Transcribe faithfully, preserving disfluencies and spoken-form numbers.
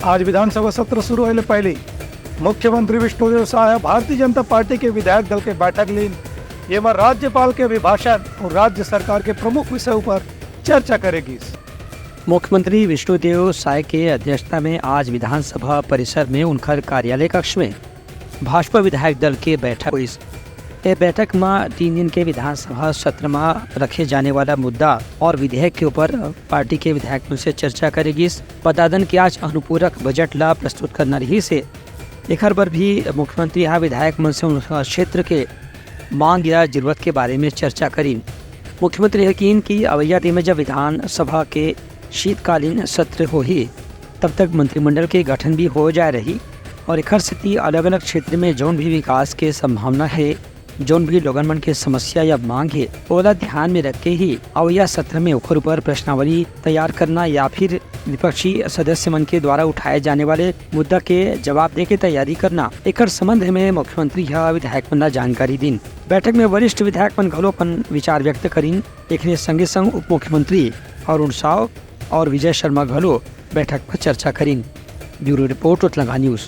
आज विधानसभा सत्र शुरू होए ले पहले मुख्यमंत्री विष्णुदेव साय भारतीय जनता पार्टी के विधायक दल के बैठक लीन, जेमा राज्यपाल के अभिभाषण और राज्य सरकार के प्रमुख विषयों पर चर्चा करे गिस। मुख्यमंत्री विष्णुदेव साय के अध्यक्षता में आज विधानसभा परिसर में उनकर कार्यालय कक्ष में भाजपा विधायक दल के बैठक होइस। ये बैठक में तीन दिन के विधानसभा सत्र में रखे जाने वाला मुद्दा और विधेयक के ऊपर पार्टी के विधायक मन से चर्चा करे गिस। बता दन कि आज अनुपूरक बजट ला प्रस्तुत करना रहिस हे। एखर बर भी मुख्यमंत्री ह विधायक मन से उनका क्षेत्र के मांग या जरूरत के बारे में चर्चा करिन। मुख्यमंत्री ह किन कि अवइया दिन में जब विधानसभा के शीतकालीन सत्र होही, तब तक मंत्रिमंडल के गठन भी हो जाए रही और एखर सेती अलग-अलग क्षेत्र में जौन भी विकास के संभावना हे, जौन भी लोगन मन के समस्या या मांग हे, ओला ध्यान में रख के ही अवइया सत्र में ओखर ऊपर प्रश्नावली तैयार करना या फिर विपक्षी सदस्य मन के द्वारा उठाए जाने वाले मुद्दा के जवाब दे के तैयारी करना। एकर संबंध में मुख्यमंत्री ह विधायक मन ला जानकारी दिन। बैठक में वरिष्ठ विधायक मन घलो अपन विचार व्यक्त करिन। एकरे संगे संग उप मुख्यमंत्री अरुण साव और विजय शर्मा घलो बैठक में चर्चा करिन। Bureau report, Utlanga news.